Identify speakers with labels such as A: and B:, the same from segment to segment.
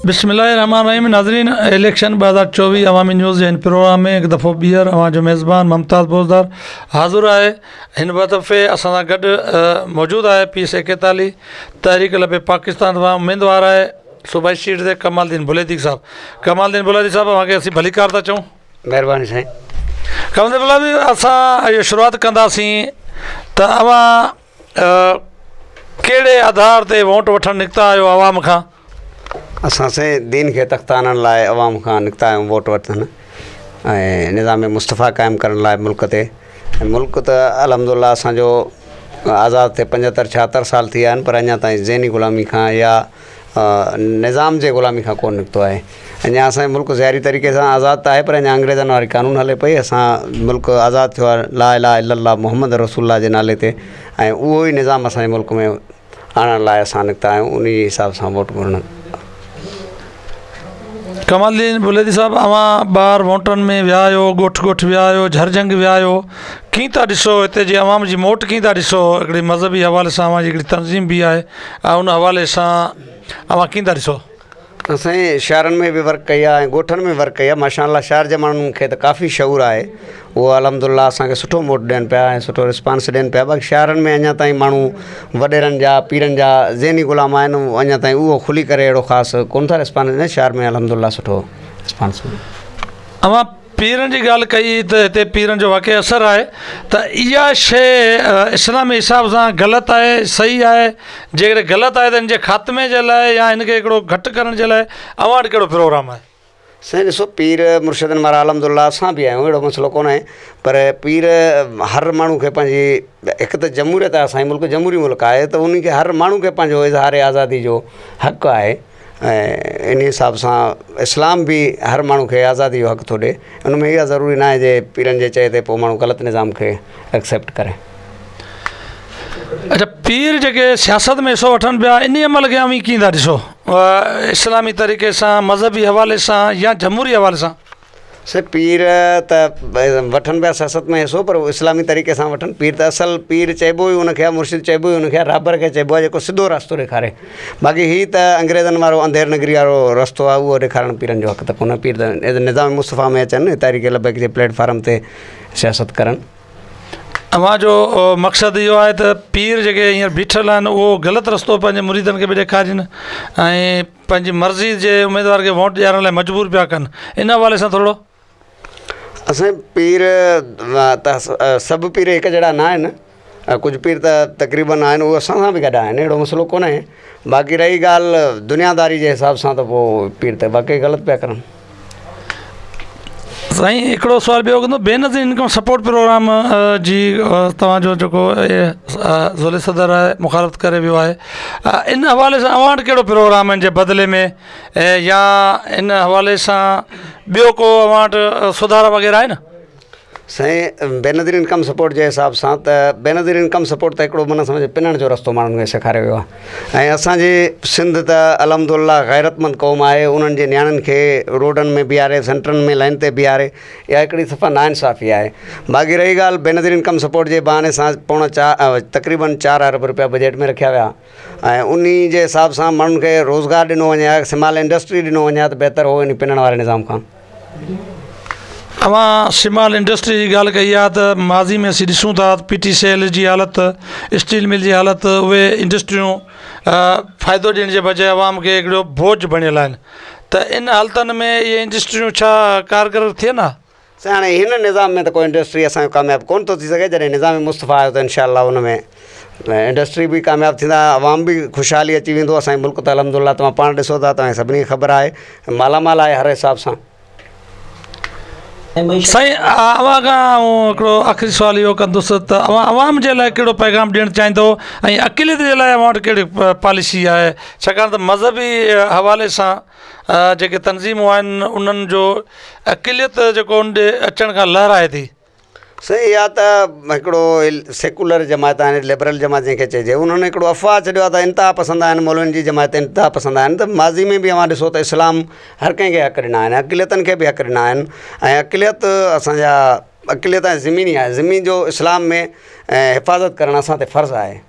A: بسم الله الرحمٰن الرحيم ناظرين اليڪشن 2024 عوامي نيوز جي هن پروگرام ۾ هڪ دفعو ٻيهر اوهان جو ميزبان ممتاز بوزدار حاضر آهي. هن دفعي اسان سان گڏ موجود آهي پي ايس 41 تحريڪ لبيڪ پاڪستان طرفان اميدوار آهي صوبائي سيٽ تي ڪمال الدين بليدي صاحب. ڪمال الدين بليدي صاحب اوهان کي اسين ڀليڪار ٿا چئون.
B: مهرباني سائين.
A: ڪمال الدين بليدي اسان اهو شروعات ڪنداسين ته اوهان ڪهڙي آڌار تي ووٽ وٺڻ نڪتا آهيو عوام کان؟
B: اسان سائين دين کي تخت آڻڻ لاء عوام کان نڪتا آهيون ووٽ وٺڻ ۽ نظام مصطفيٰ قائم ڪرڻ لاء ملڪ تي ۽ ملڪ ته الحمد لله اسان جو آزاد ٿئي پنجهتر ڇاهتر سال ٿي ويا آهن پر اڃا تائين ذهني غلامي کان يا نظام جي غلامي کان ڪونه نڪتو آهي اڃا اسان جو ملڪ ظاهري طريقي سان آزاد ته آهي پر اڃا انگريزن واري قانون هلي پئي اسان ملڪ آزاد ٿيو آهي لا اله الا الله محمد رسول الله جي نالي تي ۽ اهو ئي نظام اسان جي ملڪ ۾ آڻڻ لاء اسان نڪتا آهيون ان جي حساب سان ووٽ گهرڻ.
A: ڪمال الدين بليدي صاحب اوهان ٻاهر ووٽن ۾ ويا آهيو ڳوٺ ڳوٺ ويا آهيو جهر جهنگ ويا آهيو ڪيئن ٿا ڏسو هتي جي عوام جي موٽ ڪيئن ٿا ڏسو هڪڙي مذهبي حوالي سان اوهان جي هڪڙي تنظيم به آهي ۽ ان حوالي سان اوهان ڪيئن ٿا ڏسو.
B: اسان شهرن ۾ به ورڪ ڪئي آهي ۽ ڳوٺن ۾ ورڪ ڪئي آهي ماشاء الله شهر جي ماڻهن کي ته ڪافي شعور آهي اهو الحمد لله اسان کي سٺو موٽ ڏين پيا ۽ سٺو رسپانس ڏين پيا باقي شهرن ۾ اڃا تائين ماڻهو وڏيرن جا پيرن جا ذهني غلام آهن اڃا تائين اهو کلي ڪري اهڙو خاص ڪونه ٿا رسپانس ڏين شهر ۾ الحمد لله سٺو رسپانس.
A: اوهان پيرن جي ڳالهه ڪئي ته هتي پيرن جو واقعي اثر آهي ته اها شيء اسلامي حساب سان غلط آهي صحيح آهي جيڪڏهن غلط آهي ته ان جي خاتمي جي لاء يا ان کي هڪڙو گهٽ ڪرڻ جي لاء اوهان وٽ ڪهڙو پروگرام آهي؟
B: سائين ڏسو پير مرشدن وارا الحمد لله اسان به آهيون اهڙو مسئلو ڪونهي پر پير هر ماڻهو کي پنهنجي هڪ ته جمهوريت آهي اسان جي ملڪ جمهوري ملڪ آهي ته ان کي هر ماڻهو کي پنهنجو اظهار آزادي جو حق آهي ۽ ان حساب سان اسلام به هر ماڻهو کي آزادي جو حق ٿو ڏي ان ۾ اها ضروري ناهي جي پيرن جي چئي تي پوء ماڻهو غلط نظام کي ايڪسيپٽ ڪري.
A: اڇا پير جيڪي سياست ۾ حصو وٺن پيا انهي عمل کي اوهين ڪيئن ٿا ڏسو اسلامي طريقي سان مذهبي حوالي سان يا جمهوري حوالي سان؟
B: سائين پير ته وٺن پيا سياست ۾ حصو پر اسلامي طريقي سان وٺن پير ته اصل پير چئبو ئي ان کي آهي مرشد چئبو ئي ان کي آهي رهبر کي چئبو آهي جيڪو سڌو راستو ڏيکاري باقي هي ته انگريزن وارو انڌير نگري وارو رستو آهي اهو ڏيکارڻ پيرن جو حق ته ڪونهي پير ته نظام مصطفيٰ ۾ اچن تحريڪ لبيڪ جي پليٽ فارم تي سياست ڪرن.
A: اوهان جو مقصد اهو آهي ته پير جيڪي هينئر بيٺل آهن اهو غلط رستو پنهنجي مريدن کي به ڏيکارين ۽ پنهنجي مرضي جي اميدوار کي ووٽ ڏيارڻ لاء مجبور پيا ڪن ان حوالي سان ٿورڙو.
B: اسان پير ته سڀ پير هڪ جهڙا نه آهن ڪجهه پير ته تقريبن آهن اهي اسان سان به گڏ آهن اهڙو مسئلو ڪونهي باقي رهي ڳالهه دنياداري جي حساب سان ته پوء پير ته واقعي غلط پيا ڪرن.
A: سائين هڪڙو سوال ٻيو ڪندو بينظير انڪم سپورٽ پروگرام جي توهان جو جيڪو ضلعي صدر آهي مخالفت ڪري ويو آهي ان حوالي سان اوهان وٽ ڪهڙو پروگرام آهن جي بدلي ۾ يا ان حوالي سان ٻيو ڪو اوهان وٽ سڌارا وغيره آهن
B: سائين بينظير انڪم سپورٽ جي حساب سان ته بينظير انڪم سپورٽ ته هڪڙو معنيٰ سمجهه پنڻ جو رستو ماڻهن کي سيکاريو ويو آهي ۽ اسان جي سنڌ ته الحمد لله غيرتمند قوم آهي انهن جي نياڻين کي روڊن ۾ بيهاري سينٽرن ۾ لائن تي بيهاري اها هڪڙي صفا ناانصافي آهي باقي رهي ڳالهه بينظير انڪم سپورٽ جي بهاني سان پوڻا چار تقريبن چار ارب روپيا بجيٽ ۾ رکيا ويا ۽ انهي جي حساب سان ماڻهن کي روزگار ڏنو وڃي ها سمال انڊسٽري ڏنو وڃي ها ته بهتر هو انهي پنڻ واري نظام کان.
A: اوهان سمال انڊسٽري جي ڳالهه ڪئي آهي ته ماضي ۾ اسين ڏسون ٿا ته پي ٽي سي ايل جي حالت اسٽيل مل جي حالت اهي انڊسٽريون فائدو ڏيڻ جي بجاء عوام کي هڪڙو بوجهه بڻيل آهن ته ان حالتن ۾ اهي انڊسٽريون ڇا ڪارگر ٿين ها؟
B: سائين هاڻي هن نظام ۾ ته ڪو انڊسٽري اسان جو ڪامياب ڪونه ٿو ٿي سگهي جڏهن نظام مصطفيٰ آيو ته انشاء الله ان ۾ انڊسٽري به ڪامياب ٿيندا عوام به خوشحالي اچي ويندو اسان جو ملڪ ته الحمد لله توهان پاڻ ڏسو ٿا توهان کي سڀني کي خبر آهي مالا مال آهي هر حساب سان.
A: سائين اوهان کان آئون هڪڙو آخري سوال اهو ڪندس ته اوهان عوام جي لاء ڪهڙو پيغام ڏيڻ چاهيندو ۽ اقليت جي لاء اوهان وٽ ڪهڙي پاليسي آهي ڇاڪاڻ ته مذهبي حوالي سان جيڪي تنظيمون آهن انهن جو اقليت جيڪو ان ڏي اچڻ کان لهرائي ٿي.
B: سائين اها ته هڪڙو سيڪولر جماعت آهن لبرل جماعت جنهن کي چئجي انهن هڪڙو افواهه ڇڏيو آهي ته انتها پسند آهن مولوين جي جماعت انتها پسند آهن ته ماضي ۾ به اوهان ڏسو ته اسلام هر ڪنهن کي حق ڏنا آهن اقليتن کي به حق ڏنا آهن ۽ اقليت اسان جا اقليت ۽ زميني آهي زمين جو اسلام ۾ حفاظت ڪرڻ اسان تي فرض آهي.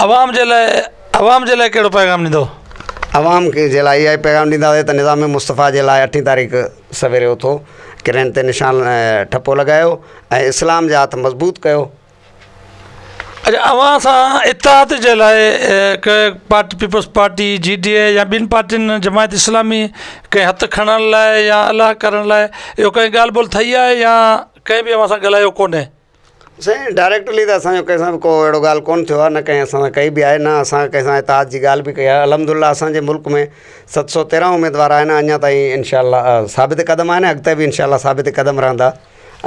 A: عوام جي لاء عوام جي لاء ڪهڙو پيغام ڏيندو؟
B: عوام کي جي لاء اها ئي پيغام ڏينداسين ته نظام مصطفيٰ جي لاء اٺين تاريخ سويري اٿو، ڪرين تي نشان ٺپو لڳايو ۽ اسلام جا هٿ مضبوط ڪيو.
A: اڇا اوهان سان اتحاد جي لاء party peoples party, G D A يا ٻين پارٽين جماعت اسلامي ڪنهن هٿ کڻڻ لاء يا الله ڪرڻ لاء اهو ڪنهن ڳالهه ٻولهه ٿي آهي يا ڪنهن به اوهان سان ڳالهايو ڪونهي؟
B: سائين ڊائريڪٽلي ته اسان جو ڪنهن سان به ڪو اهڙو ڳالهه ڪونه ٿيو آهي نه ڪنهن اسان سان ڪئي به آهي نه اسان ڪنهن سان اتحاد جي ڳالهه به ڪئي آهي الحمدلله اسان جي ملڪ ۾ 713 اميدوار آهن اڃا تائين انشاء الله ثابت قدم آهن اڳتي به انشاء الله ثابت قدم رهندا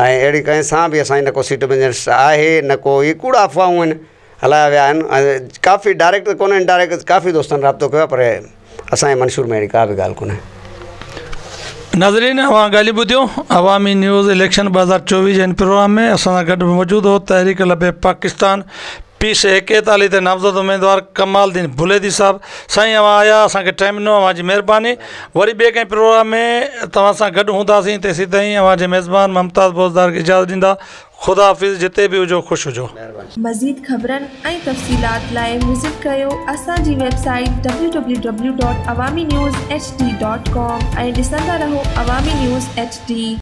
B: ۽ اهڙي ڪنهن سان به اسان جي نه ڪو سيٽ بزنس آهي نه ڪو اهي ڪوڙا افواهون آهن هلايا ويا آهن ۽ ڪافي ڊائريڪٽ ته ڪونهن انڊائريڪٽ ڪافي دوستن رابطو ڪيو آهي پر اسان جي منشور ۾ اهڙي ڪا به ڳالهه ڪونهي.
A: ناظرين اوهان ڳالهيون ٻڌيون عوامي نيوز اليڪشن 2024 جي هن پروگرام ۾ اسان سان گڏ موجود هو تحريڪ لبيڪ پاڪستان پي سي 41 تي نامزد اميدوار ڪمال الدين بليدي صاحب سائين اوهان آيا اسان کي ٽائيم ڏنو اوهان جي مهرباني وري ٻئي ڪنهن پروگرام ۾ توهان سان گڏ هونداسين تيسين تائين اوهان جي ميزبان ممتاز بوزدار کي اجازت ڏيندا خدا حافظ جتي به هجو خوش هجو.
C: مزيد خبرن ۽ تفصيلات لاء وزٽ ڪريو اسان جي website www.awaminews.hd.com ۽ ڏسندا رهو عوامي نيوز ايڇ ڊي.